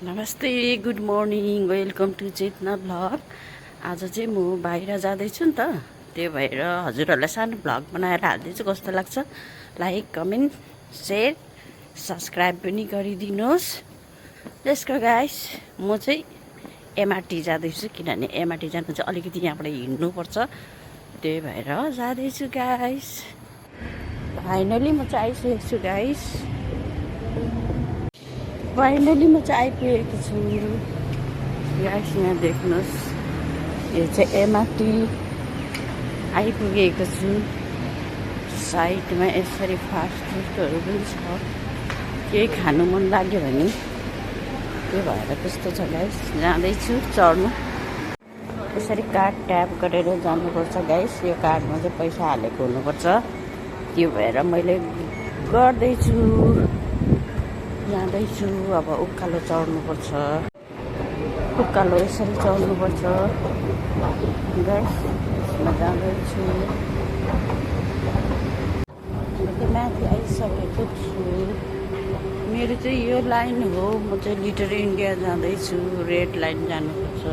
नमस्ते, good morning, welcome to Chetana vlog. आज चाहिँ म बाहिर जाँदैछु नि त, त्यो भएर हजुरहरूलाई सानो भ्लग बनाएर हालिदिन्छु। कस्तो लाग्छ लाइक, कमेन्ट, सेयर, सब्सक्राइब पनि गरिदिनुहोस्। Let's go guys. म चाहिँ एमआरटी जाँदैछु, किनभने एमआरटी जानु चाहिँ अलिकति यहाँबाट हिँड्नुपर्छ, त्यही भएर जाँदैछु गाइस। फाइनली म चाहिँ आइसकेको छु गाइस। फाइनली म चाहिँ आइपुगेको छु गाइस। यहाँ देख्नुहोस्, यो चाहिँ एमआरटी आइपुगेको छु। साइडमा यसरी फास्ट फुडहरू पनि छ, केही खानु मन लाग्यो भने। त्यो भएर त्यस्तो छ गाइस। जाँदैछु चढ्नु। यसरी कार्ड ट्याप गरेर जानुपर्छ गाइस। यो कार्डमा चाहिँ पैसा हालेको हुनुपर्छ, त्यो भएर मैले गर्दैछु। जाँदैछु। अब उकालो चढ्नुपर्छ, उकालो यसरी चढ्नुपर्छ गाइस। यसमा जाँदैछु। माथि आइसकेको छु। मेरो चाहिँ यो लाइन हो। म चाहिँ लिटल इन्डिया जाँदैछु। रेड लाइन जानुपर्छ।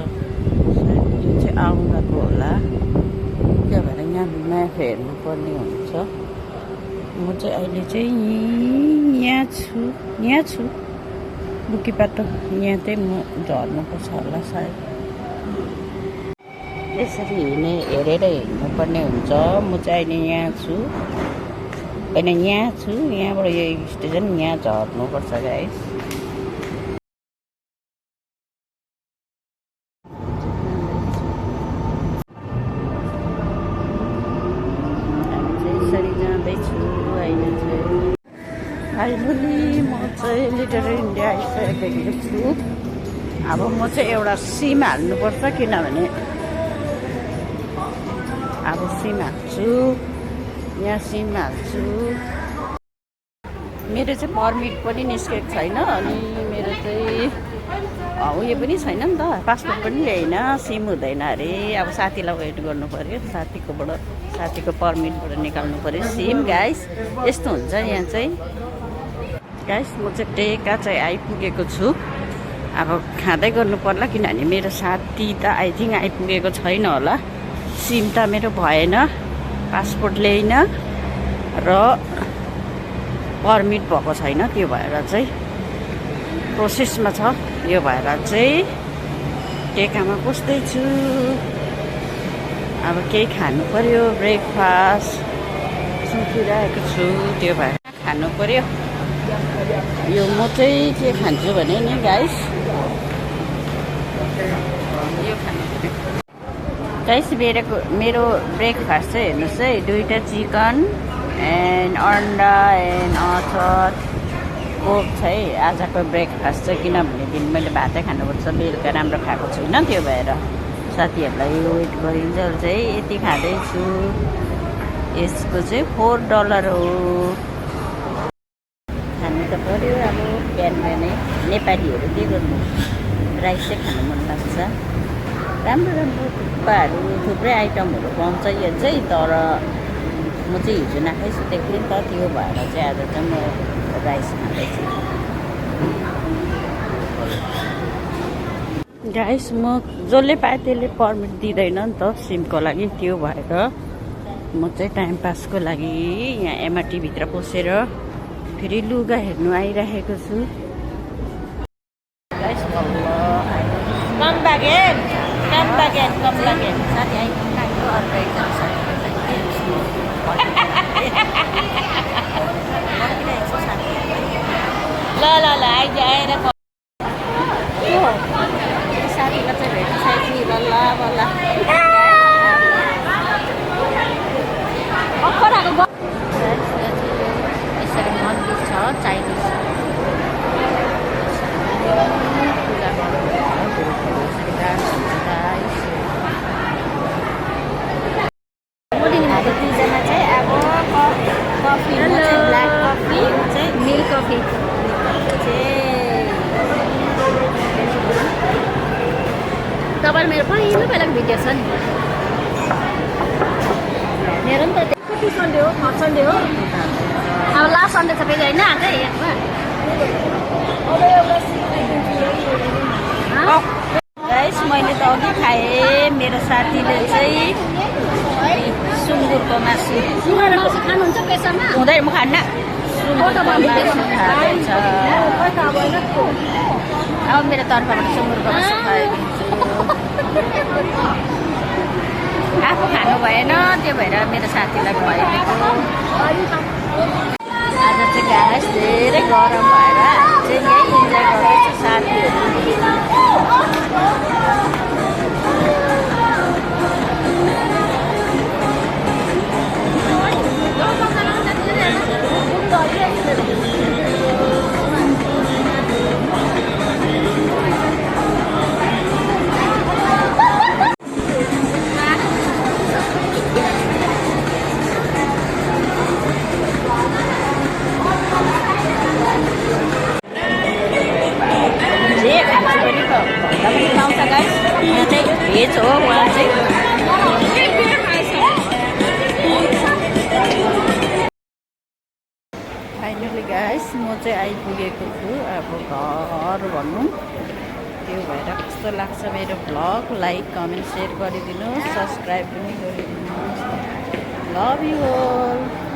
यो चाहिँ आउँदाको होला, त्यही भएर यहाँ म्याप हेर्नुपर्ने हुन्छ। म चाहिँ अहिले चाहिँ यहाँ छु बुकीपाटो। यहाँ चाहिँ म झर्नुपर्छ होला सायद। यसरी हेरेर हिँड्नुपर्ने हुन्छ। म चाहिँ अहिले यहाँ छु, होइन यहाँ छु। यहाँबाट यो स्टेसन यहाँ झर्नुपर्छ गाइस। यसरी जाँदैछु अहिले चाहिँ। फाइनली म चाहिँ लिटल इन्डिया आइसकेको छु। अब म चाहिँ एउटा सिम हाल्नुपर्छ, किनभने अब सिम हाल्छु। यहाँ सिम हाल्छु। मेरो चाहिँ पर्मिट पनि निस्केको छैन, अनि मेरो चाहिँ उयो पनि छैन नि त, पासपोर्ट पनि ल्याइन। सिम हुँदैन अरे। अब साथीलाई वेट गर्नु पऱ्यो, साथीको पर्मिटबाट निकाल्नु पऱ्यो सिम गाइस। यस्तो हुन्छ यहाँ चाहिँ गाइस। म चाहिँ टेका चाहिँ आइपुगेको छु। अब खाँदै गर्नु पर्ला, किनभने मेरो साथी त आई थिङ्क आइपुगेको छैन होला। सिम त मेरो भएन, पासपोर्ट ल्याइन र पर्मिट भएको छैन, त्यो भएर चाहिँ प्रोसेसमा छ। यो भएर चाहिँ टेकामा पस्दैछु। अब केही खानु पर्यो, ब्रेकफास्ट सोचिरहेको छु, त्यो भएर खानु पर्यो। यो म चाहिँ के खान्छु भने नि गाइस, यो खानु पर्यो गाइस। मेरो ब्रेकफास्ट चाहिँ हेर्नुहोस् है, 2टा चिकन एन्ड अन्डा एन्ड अचार कोक छ है आजको ब्रेकफास्ट चाहिँ। किनभने दिन मैले भातै खानुपर्छ, बेलुका राम्रो खाएको छुइनँ, त्यो भएर साथीहरूलाई वेट गरिन्जेल चाहिँ यति खाँदैछु। यसको चाहिँ $4 हो। खानु त पऱ्यो अब बिहान बिहानै। नेपालीहरू के गर्नु, राइसै खानु मन लाग्छ। राम्रो राम्रो थुक्पाहरू, थुप्रै आइटमहरू पाउँछ यो चाहिँ। तर म चाहिँ हिजो नाखै सुतेको थिएँ नि त, त्यो भएर चाहिँ आज चाहिँ म राइस खाँदैछु गाइस। म जसले पाएँ त्यसले पर्मिट दिँदैन नि त सिमको लागि, त्यो भएर म चाहिँ टाइम पासको लागि यहाँ एमआरटी भित्र पसेर फेरि लुगा हेर्नु आइरहेको छु गाइस। कम बागेन साथी आइपुग्यो। अर्को एकजना साथी ल आइज आएर साथीलाई चाहिँ भेटिसकेपछि बल्ल यसरी मन्दिर छ चाइनिज। दुईजना चाहिँ अब कफी, ब्ल्याक कफी चाहिँ मिल्क कफी तपाईँले मेरो पहिलो पहिलाको भिडियो छ नि मेरो नि त। कति सन्डे हो? थर्ड सन्डे हो। अब लास्ट सन्डे छ फेरि होइन आजै यादमा। अब एउटा अघि खाएँ मेरो साथीले चाहिँ सुँगुरको मासु खानुहुन्छ पेसामा हुँदैन म खान्न सुँगुरको मासु खाँदैछ अब मेरो तर्फबाट सुँगुरको मासु खुवाइदिन्छु आफू खानु भएन त्यो भएर मेरो साथीलाई खुवाइदिएको आज चाहिँ ग्यास धेरै गरम भएर चाहिँ यही इन्जोय गर्दैछु साथीहरू भेज हो उहाँ चाहिँ फाइनली गाइस म चाहिँ आइपुगेको छु अब घर भनौँ त्यो भएर कस्तो लाग्छ मेरो भ्लग लाइक कमेन्ट सेयर गरिदिनुहोस् सब्सक्राइब पनि गरिदिनुहोस् लभ यु अल